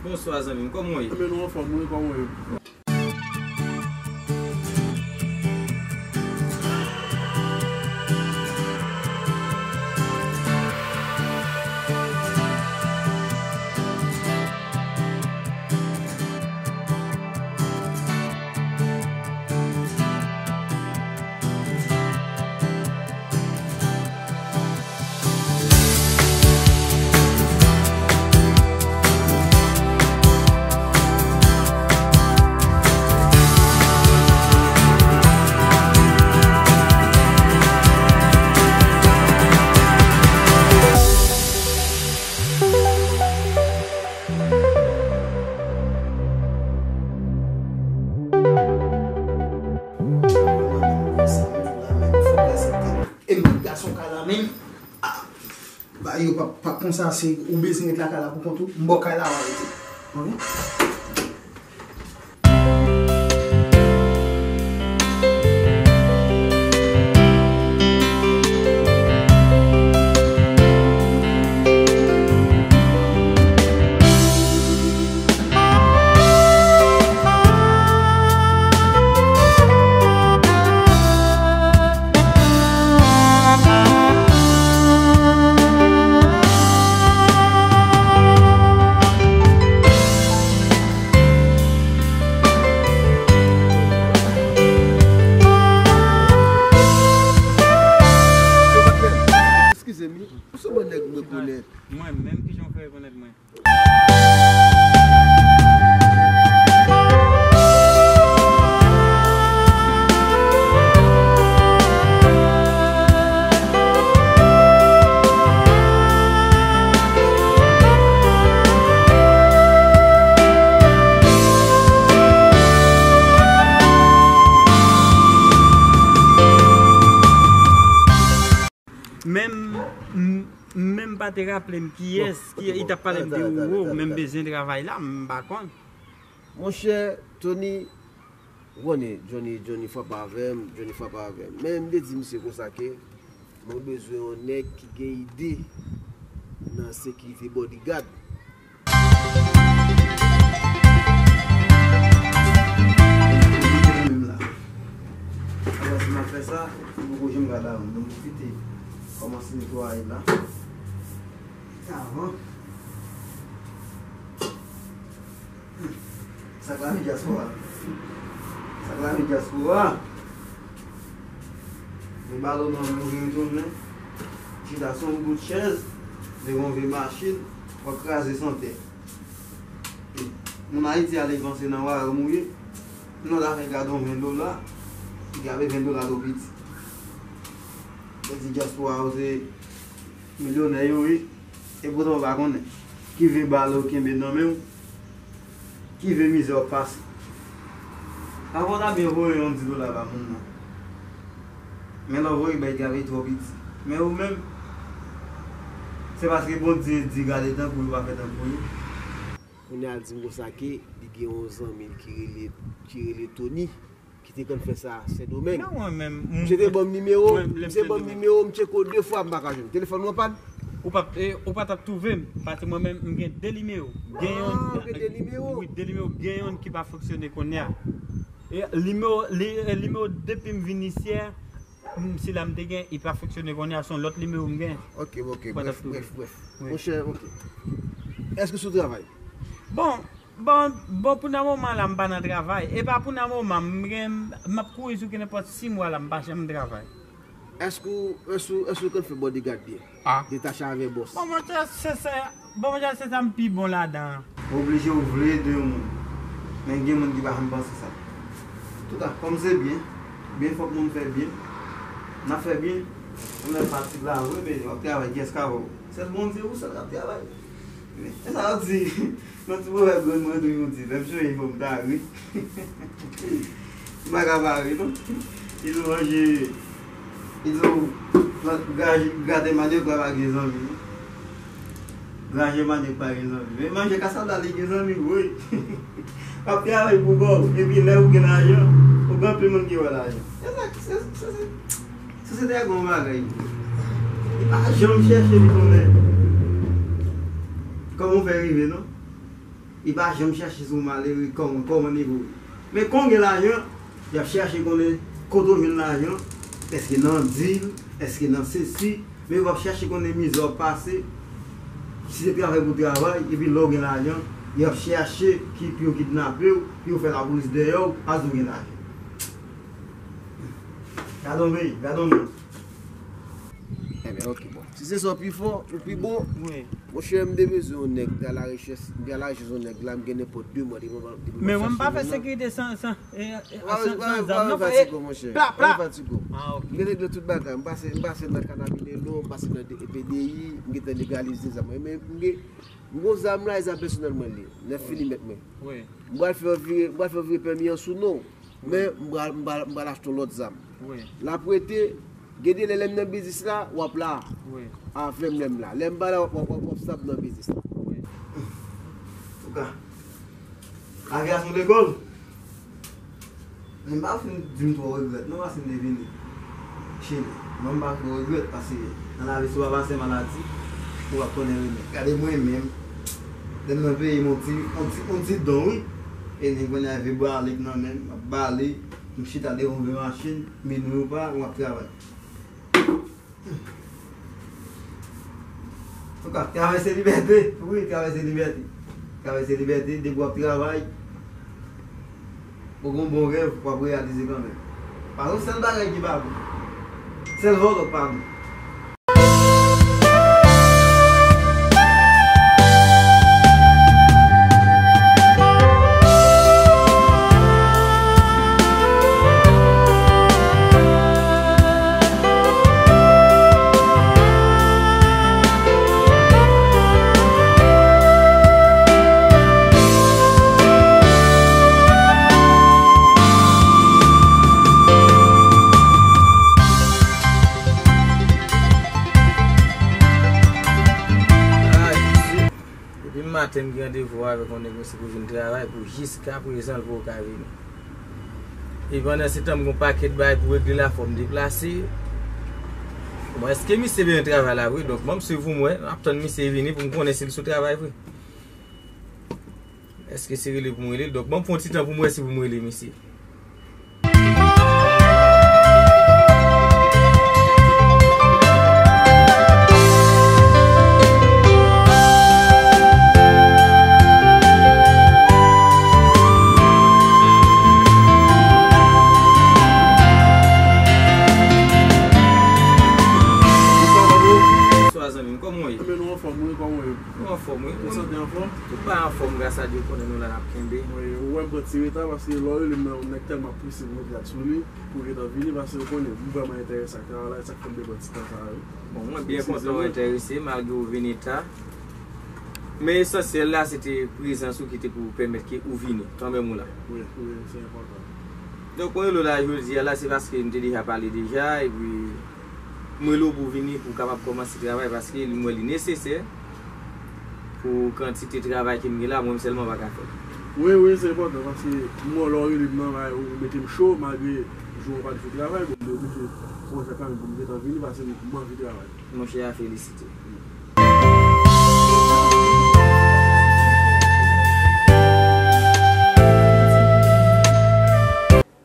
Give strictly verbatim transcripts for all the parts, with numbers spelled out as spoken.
Bonswa zanmi m, kòman w ye? Anben, nou anfòm wi, kòman w ye? E m gason kay la menm. Ah, ba yo pa, pa konsa, se ou bezwen ret lakay la pou kont ou, m bò kay la w a rete. Ok? Eskize m, ou se bon nèg m rekonèt. Mwen menm, kijan w fè rekonèt mwen? Menm, m, menm pa te raple m kiyès, bon, ki, ok, li t ap pale m de Roro, men m bezwen travay la, m pa konn. Monchè, Tony, ou konnen, Johnny, Johnny frape avè m, Johnny frape avè m. Men m te di misye konsa ke mwen bezwen yon nèg ki gen ide nan sekirite bodyguard. Menm la. Alò, si m ap fè sa, m poko janm gade avan. Donk, m pwofite kòmanse netwaye la. Avan. Sa k lave dyaspora? Sa k lave dyaspora? Gen balo nan men w ki retounen. Chita sou yon bout chèz, devan yon vye machin, w ap kraze san tè. Moun Ayiti ale vanse nan wa mouye. Nan zafè gade yon ven dola, li gade ven dola tou piti. Yo di dyaspora yo se milyonè yo ye, epoutan w pa konnen ki vye balo w kenbe nan men w, ki vye mizè w ap pase. Avan w ta byen voye yon dis dola ba moun nan. Men lè w voye bay li ap twò piti. Men ou menm, se paske Bondye di gade tankou yo pa fè tankou yo. Kounye a l di m konsa ke li gen yon zanmi l ki rele, ki rele Tony, ki te konn fè sa Sendomeng. Non, mwen menm, m, misye te ban m nimewo, mwen, lè m misye ban m nimewo, m tcheke w de fwa, m pa ka jwenn. Telefòn mwen pann. Ou pa, e, ou pa t ap twouve m, paske mwen menm, m gen de nimewo. Gen yon, ah, ou gen de nimewo? Wi, de nimewo, gen yon ki pa fonksyone kounye a. E nimewo, li, e nimewo depi m vin isi a, m, sila m te gen, li pa fonksyone kounye a, se yon lòt nimewo m gen. Ok, ok, brèf, brèf, brèf. Wi. Monchè, ok. Èske w sou travay? Bon, Bon, bon, pou nan moman la, m pa nan travay. E pa pou nan moman, m gen, m ap kouri sou ki nenpòt sis mwa la, m pa janm travay. Èske w, èske w, èske w konn fè bodyguard byen? Ah. Detache avè bòs. Bon, monchè, se sa, bon, monchè, se sa m pi bon ladan an. Oblije ou vle ede yon moun. Men gen moun ki pa janm panse sa. Antouka, kòm se byen, byen fòk moun fè byen. N ap fè byen. Ou menm fatig la vre, men w ap travay, kiyès k avè w? Sèl Bondye ou sèl k ap travay. Men, e sa yo di, nan ti pwovèb grann mwen toujou di, lè m sonje fò m ta ri. M pa ka pa ri, non. Li di w manje, li di w plant, graje, grate manyòk la pa gen zanmi, non. Graje manyòk pa gen zanmi. Men manje kasab la, li gen zanmi, wi. W ap travay pou kò w, epi lè ou gen lajan, ou gen anpil moun ki wè lajan. E sa, se, se, se, Sosyete a gen yon bagay vre. Li pa janm chèche li konnen kòman w fè rive, non. Li pa janm chache si w malere, kòman, kòman nivo w ye. Men kon w gen lajan, y ap chache konnen kote w jwenn lajan, èske nan dil, èske nan sesi, men yo p ap chache konnen mizè w ap pase, si se travay pou w travay, epi lè w gen lajan, y ap chache ki, pou yo kidnape w, pou yo fè lapolis dèyè w, paske w gen lajan. Gade yon peyi, gade yon moun. Ebyen, ok, bon. Si se sa w pi fò, ou pi bon, wi, monchè, m te bezwen yon nèg, m te al arechèch, m te al arechèch yon nèg la, m gen nenpòt de mwa depi m pa, depi m pa chache moun nan. Men mwen m pa fè sekirite san, san, e, e, san, san zam, non, frè. Pa fatige w, monchè. Pla, pla. Pa fatige w. Ah, ok. M te regle tout bagay. M pase, m pase nan Kanabinelo, m pase nan de-, P D I, m gentan legalize zam mwen. Men m gen, m gon zam la, e zam pèsonèl mwen li ye. Nèf milimèt mwen. Wi. M pral fè w vire, m pral fè w vire pèmi an sou non w. Men m pral, m pral, m pral achte yon lòt zam. Wi. L ap rete, gen de lè, lè m nan biznis la, w ap la. Wi. Avè m lè m la. Lè m pa la, w ap, w ap, w ap stab nan biznis la. Wi. Antouka, lavi a se yon lekòl. Men m pa fin di m twò regrèt, non, paske m te vini. Chili. Mwen m pa twò regrèt, paske nan lavi, si w pa pase maladi, ou p ap konnen remèd. Gade mwen menm, lè m nan peyi m, on ti, on ti, on ti don, wi. E nèg mwen avè bale k nan men m, m ap bale, m chita devan yon machin, minwi ou pa, m ap travay. Antouka, travay se libète. Wi, travay se libète. Travay se libète, depi w ap travay, ou gon bon rèv, w ap reyalize kanmenm. Pa gen yon sèl bagay ki pa bon. Sèl vòlò k pa bon. Depi maten m gen randevou avèk yon nèg, misye pou vin travay, pou jiska prezan l poko ka vini. E pandan se tan m gen yon pakèt bagay pou regle la, fò m deplase. Bon, èske misye bezwen travay la vre? Donk, ban m swiv pou m wè, m ap tann misye vini pou m konnen si l sou travay vre. Èske se rele pou m rele l? Donk, ban m pran yon ti tan pou m wè si pou m rele misye. Bonswa, zanmi m. Kòman w ye? Ebyen, nou anfòm, wi, kòman w ye? Nou anfòm, wi. Ou santi anfòm? Tout bagay anfòm, gras a Dye, konnen nou la, n ap kenbe. Wi, ou wè m pran ti reta, paske lè w rele m nan, yon nèg tèlman prese pou m ret sou li, pou gentan vini, paske ou konnen, m vrèman enterese ak travay la, e sa k fè m te pran ti tan sa a, wi. Bon, mwen byen kontan w enterese, malgre w vini ta. Men esansyèl la, se te prezans ou ki te pou pèmèt ke ou vini, kanmenm ou la. Wi, wi, se enpòtan. Donk, mwen rele w la jodi a la, se paske n te deja pale deja, epi m rele w pou w vini, pou w kapab kòmanse travay, paske m wè li nesesè pou kantite travay ke m gen la, mwen sèlman pa ka fè. Wi, wi, se enpòtan, paske m wè lè w rele m nan, ou mete m cho, malgre jou an pa t jou travay, bon, m te oblije fè yon jan kanmenm pou m gentan vini, paske m anvi travay. Monchè, a felisite.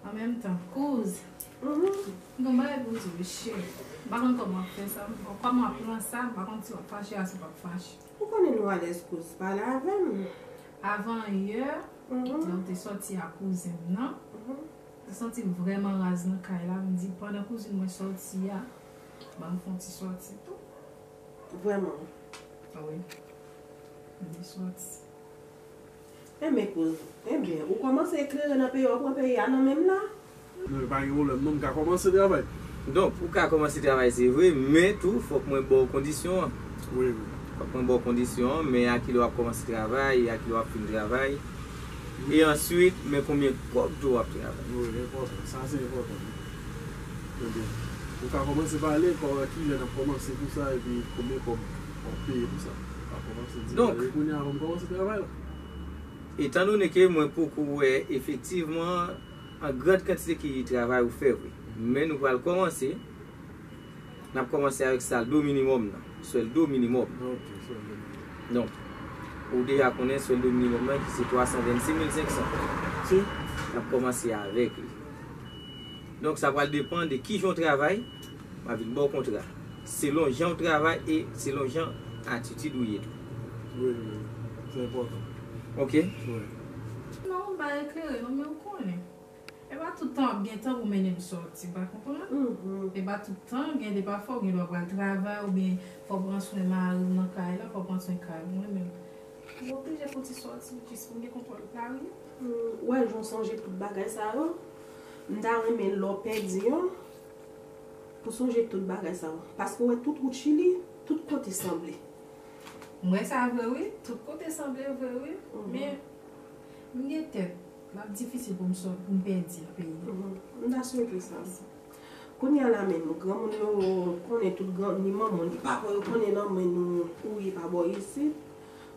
An menm tan, kouz, m gen yon bagay pou m di w, mesye. M pa konn kòman w ap fè sa, m pa, kòman w ap pran sa, m pa konn si w ap fache a, si w p ap fache. Ou konnen nou alèz, kouz, pale avè m. Avan yè, lè w te sòti ak kouzen m nan, m te santi m vrèman raz nan kay la. M di, pandan kouzin mwen sòti a, ban m fè yon ti sòti tou. Vrèman. Wi. M te sòti. Enben, kouz, enben, ou kòmanse eklere nan peyi a, ou pran peyi a nan men m la. Non, pa gen pwoblèm, non, m ka kòmanse travay. Donk, ou ka kòmanse travay, se vre, men tou, fòk mwen ba w kondisyon an. Wi, wi. Fòk mwen ba w kondisyon an, men a kilè w ap kòmanse travay, a kilè w ap fin travay. Wi. E answit, men konbyen kòb tou w ap travay. Wi, enpòtan. Sa, se enpòtan. Ebyen, ou ka kòmanse pale, kò-, kilè n ap kòmanse pou sa, epi konbyen kòb w ap peye pou sa. Ou ka kòmanse di m, donk, pale kounye a avan m kòmanse travay la. Etandone ke mwen poko wè efektivman an grand kantite ki travay ou fè vre, men nou pral kòmanse. N ap kòmanse avèk saldo minimòm nan. Swèldo minimòm. Ok, swèldo minimòm. Donk, Ou deja konnen sweldo minimòm nan ki se twa san vennsis mil senk san. N ap kòmanse avèk li. Donk, sa pral depann de kijan w travay, m a vin ba w kontra. Selon jan w travay e selon jan atitid ou ye tou. Wi, wi. Se enpòtan. Ok? Wi. Non, m pa eklere, non, men ou konnen. E pa tout tan w ap gen tan pou mennen m sòti, w pa konprann? Mhm. E pa tout tan, gen de pafwa, ou gen dwa pral travay, oubyen fò w pran swen mari w nan kay la, fò w pran swen kay mwen menm. M oblije fè ti sòti jis pou m gen kontwòl lari a. Hmm, w wè, jan w sonje tout bagay sa yo, m ta renmen lè w pèdi an, pou sonje tout bagay sa yo. Paske w wè tout wout Chili, tout kote sanble. M wè sa vre wi, tout kote sanble vre wi. Mhm. Men, m gen tèt, l ap difisil pou m sòt, pou m pèdi l peyi a. Mhm. M ta swete sa. Kounye a la menm, granmoun yo konnen tout gran, ni manman, ni papa yo konnen nan men nou ou ye pa bò isit.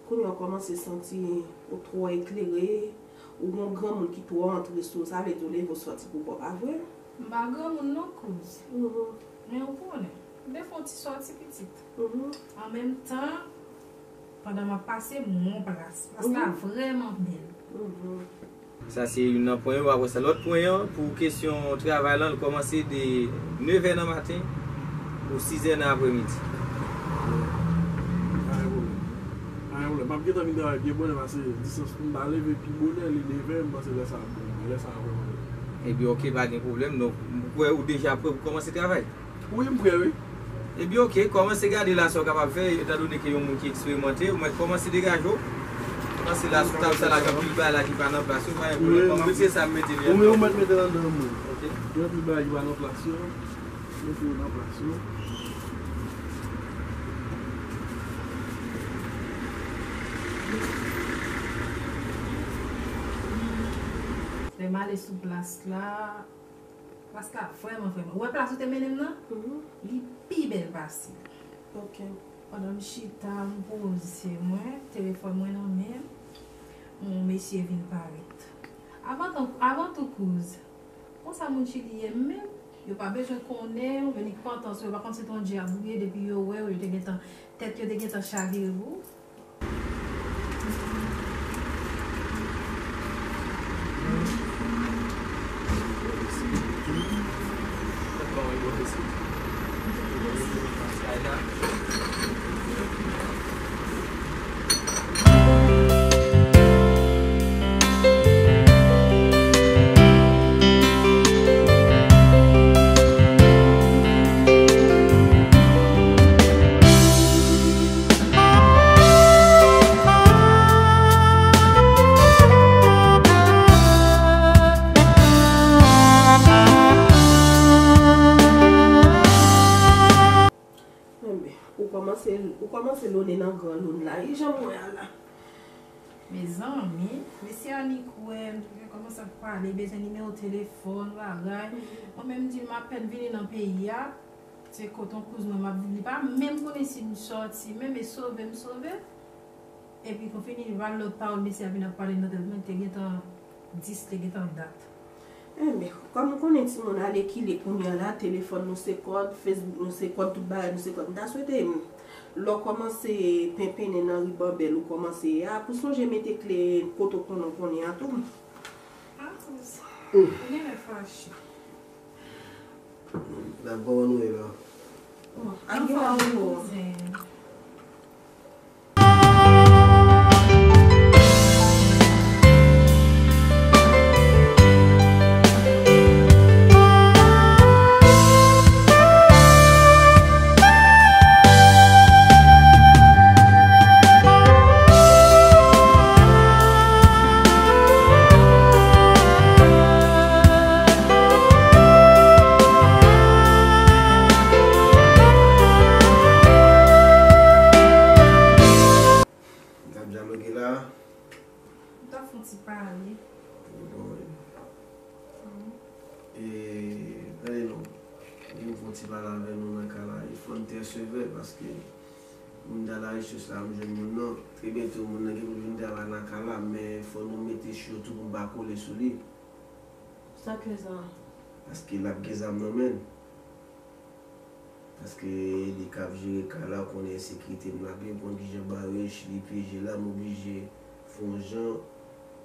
Kounye a w kòmanse santi ou twò eklere, ou gon granmoun ki twò antre sou ou, sa vle di w leve w sòti pou kò, pa vre? M pa granmoun non, Cruz. Mhm. Men ou konnen, m te fè yon ti sòti pitit. Mhm. An menm tan, pandan m ap pase, m wè yon plas. Plas la vrèman bèl. Mhm. Sa se youn nan pwen yo. Apre sa, lòt pwen an, pou kesyon travay lan, l kòmanse de nevè nan maten pou sizè nan aprèmidi. Pa gen pwoblèm. Pa gen pwoblèm. M ap gentan vin travay byen bonè paske distans pou m ta leve pi bonè, li nevè, m panse lè sa ap bon. Lè sa ap vrèman bon. Ebyen, ok, pa gen pwoblèm. Donk, m kwè ou deja prè pou kòmanse travay. Wi, m prè, wi. Ebyen, ok, kòmanse gade la sa w kapab fè, etandone ke yon moun ki eksperimante, ou mèt kòmanse degaje w. Kòmanse la sou tab sa la, gen anpil bagay la ki pa nan plas yo, pa gen pwoblèm. Wi, m ap retire sa, m mete li anndan. Wi, ou mèt mete l anndan, wi. Ok. Gen anpil bagay ki pa nan plas yo, mete yo nan plas yo. Lè m ale sou plas la, Plas la vrèman, vrèman. Ou wè plas ou te mennen m nan? Mhm. Li pi bèl pase. Ok. Pandan m chita, m poze mwen, telefòn mwen nan men m, yon mesye vin parèt. Avan tan, avan tou, Cruz, konsa moun Chili ye menm, yo pa bezwen konnen w, yo nik pantan sou yo, pa konn se te yon dyab ou ye, depi yo wè w, yo te gentan, tèt yo te gentan chavire pou ou. Enben, ou kòmanse, ou kòmanse lonnen nan gran loun la, wi, jan m wè a la. Mezanmi, mesye a nik wè m, yo kòmanse ap pale, bezwen nimewo telefòn, bagay. Mhm. Mwen menm, m di l m apèn vini nan peyi a, se kote yon kouz mwen m ap viv, li pa menm konnen si m sòti, menm e sove m sove. Epi, konfini, li pa lòt pawòl, mesye a vin ap pale nan tèt mwen, te gentan dis, te gentan dat. Enben, kòm ou konnen timoun alèkile kounye a la, telefòn nou se kòd, Facebook nou se kòd, tout bagay nou se kòd. M ta swete, m, lè w kòmanse penpennen nan ri Banbèl ou kòmanse a, pou sonje mete kle kote w konnen w konnen an tou. Ah, ou genlè fache. N ap ba w nouvèl la. Bon, anfòm, kouzen. N ap dyaloge la. M t ap fè yon ti pale. Bon, wi. Mhm. E, tande non, m vin fè yon ti pale avè nou nan ka la. E fò n trè sevè paske moun ta la richès la, m jwenn moun nan. Trè byento, moun nan gen pou l vin travay nan ka la, men fò nou mete cho tou pou n pa kole sou li. Sa k fè sa? Paske l ap gen zam nan men l. Paske li k ap jere kay la, ou konnen ensekirite m la byen, ou konn kijan Barich li pyeje la, m oblije fè yon jan,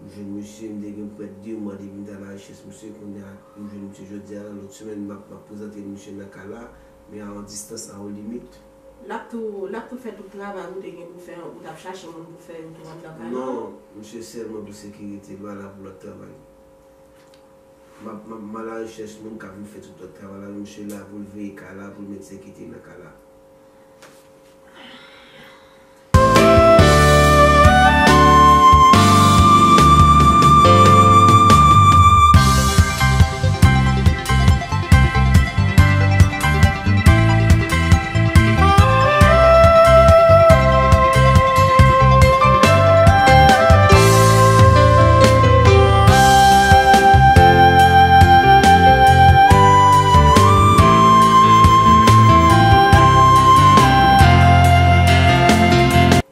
m jwenn misye, m te gen prèt de mwa depi m t al nan rechèch misye, kounye a, m jwenn misye jodi a, lòt semèn, m ap, m ap prezante misye nan kay la, men a yon distans, a yon limit. L ap tou, l ap tou fè tout travay ou te gen pou fè, ou t ap chache moun pou fè yo tou anndan kay la. Non, misye sèlman pou sekirite, li pa la pou lòt travay. M ap, m ap, m al arechèch moun k ap vin fè tout lòt travay la, men misye la pou l veye kay la, pou l met sekirite nan kay la.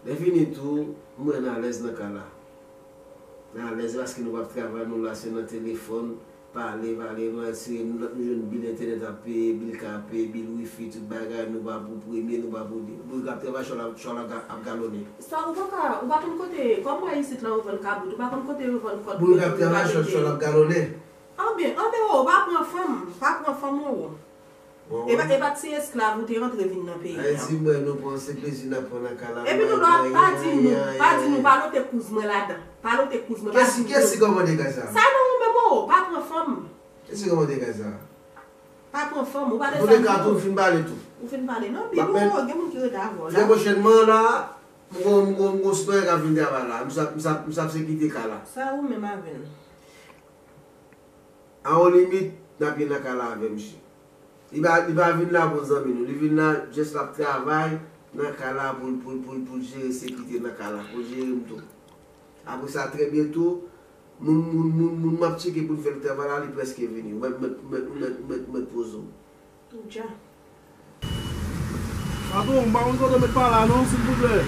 Lè fini tou, m wè n alèz nan kay la. N alèz paske nou p ap travay, nou la se nan telefòn, pale, pale, nou al sere, nou, nou jwenn bil entènèt ap peye, bil kay ap peye, bil wifi, tout bagay, nou pa pou premye, nou pa pou de. Moun k ap travay, chòl ap, chòl ap ga-, ap galonnen. Sa ou pa ka, ou pa konn kote, kòm mwen isit la, yo vann kabrit, ou pa konn kote yo vann kòd pou yo tou. Moun k ap travay, chòl, chòl ap galonnen. Anben, anben, o, pa pran fanm, pa pran fanm, o. E pa, e pa ti esklav ou te rantre vin nan peyi a. Ay, di mwen, nou pran se plezi n ap pran nan kay la. Epi tou, pa di nou, pa di nou, pa lote kouz mwen ladan. Pa lote kouz mwen, pa di nou. Kiyès ki kòmande kay sa? Sa non ou menm, o, pa pran fanm. Kiyès ki kòmande kay sa? Pa pran fanm, ou pa de sa. Tou le ka, tou, m fin pale tou. Ou fin pale. Non, pi bon, gen moun ki rete avè w la. Trè pwochènman la, m gon, m gon, m gon sitwayen k ap vin travay la. M sa, m sa, m sa se kite kay la. Sa ou menm avè l. A yon limit, n ap ye nan kay la avè misye. Li pa, li pa vin la pou zanmi nou. Li vin la, jès l ap travay nan kay la pou l, pou l, pou l, pou l jere sekirite nan kay la, pou l jere m tou. Apre sa, trè byento, moun, moun, moun, moun m ap tcheke pou n fè l travay la, li prèske vini. Ou mèt, mèt, mèt, mèt, mèt, mèt, mèt poze w. Poudja. Patwon, m pa konn kote w met pa la non, silvouplè.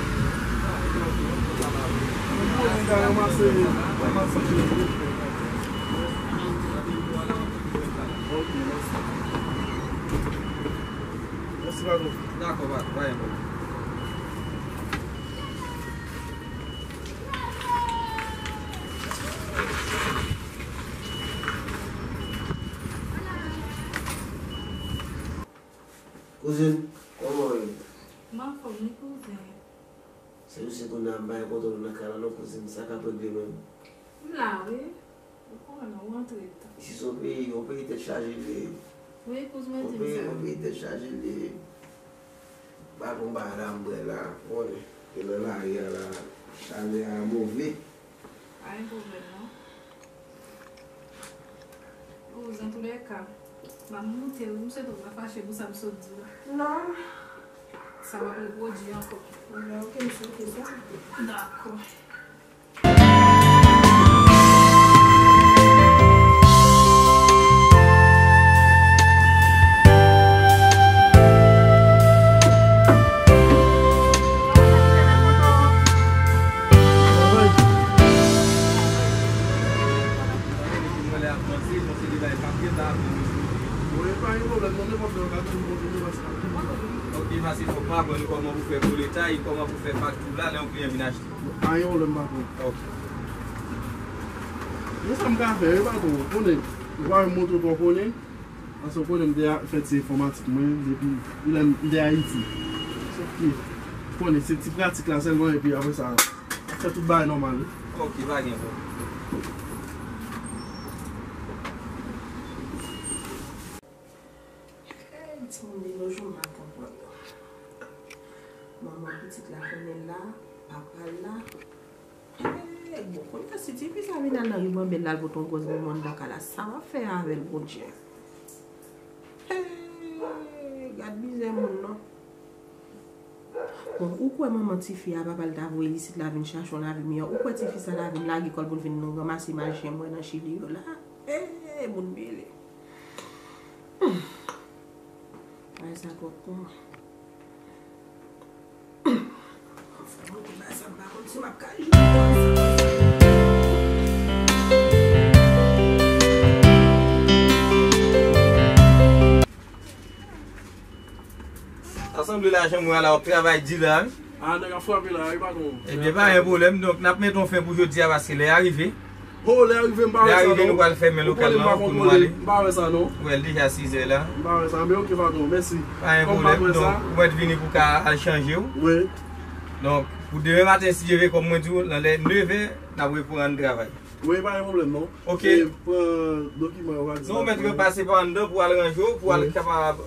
Mwen konnen m ka ranmase, ranmase. Ok, mèsi. Mèsi, patwon. Dakò, pa, pa gen pwoblèm. Kouzin, kòman w ye? M anfòm wi, kouzen. Se misye kounye a m pa gen kontwòl nan kay la non, kouzin, sa k ap regle menm? M la wi. Ou konnen, ou antre tan. Isi se yon peyi, yon peyi tèt chaje li ye. Wi, kouz mwen di m sa. Yon peyi, yon peyi tèt chaje li ye. M pa gon bagay la m bwè la, ou konnen. E nan lari a la, chalè a move. Pa gen pwoblèm non. Kouz, antoulèka, m ap moute wi, m swete w pa fache pou sa m sot di w la. Non. Sa p ap repwodui ankò. Bon, ok, m sou ke sa. Dakò. Mwen pa gen pwoblèm, nan nenpòt lè, w ka toujou kontinye pase. Ok, pase fòk m aprann kòman pou fè boletay, kòman pou fè fakti la, lè yon kliyan vin achte. Pa gen pwoblèm, patwon. Ok. Men sa m ka fè, wi, patwon, ou konnen, m pa menm montre w twò konnen, paske ou konnen m te a-, fè ti enfòmatik mwen, depi lè m te Ayiti. Sòf ke, ou konnen, se ti pratik la sèlman, epi apre sa, fè tout bagay nòmal, wi. Ok, pa gen pwoblèm. Hey, timoun de nos jours m pa konprann yo. Manman pitit la konnen l la, papa l la. Hey, bon, kounye a si tifi sa vin al nan ribanbèl la, l pote yon gwòs bonbòn anndan kay la, sa w ap fè avè l, Bondye? Hey, gad mizè moun non. Bon, ou kwè manman tifi a, papa l ta voye l isit la vin chache yon lavi miyò? Ou kwè tifi sa ta vin lage kò l pou l vin ranmase maji an m wè nan Chili yo la? Hey, moun mele. Hmm. Bagay sa twòp pou mwen. Fò m rete bay sa, m pa konn si m ap ka jwenn kòb sa. Mwen, Lajan mwen la, w ap travay di la. Ah, nèg ap frape la, wi, patwon. Ebyen, pa gen pwoblèm. Donk, n ap mete yon fen pou jodi a paske lè a rive. Oh, lè a rive, m pa Lè wè a sa, rive, non. Nou pral fèmen lokal la pou nou ale. M pa wè sa, non. Ou wè l deja sizè la. M pa wè sa, men oke, patwon, mèsi. Pa gen Kòm m pa pwoblèm. wè sa. Donk, ou mèt vini pou ka al chanje w. Wi. Donk, pou demen maten, si Dye vle, kòm mwen di w, nan lè nevè, n ap reprann travay. Wi, pa gen pwoblèm, non. Oke. E, pran dokiman yo, pa di Non, sa. mèt repase pa anndan pou al ranje w, pou al Wi. kapab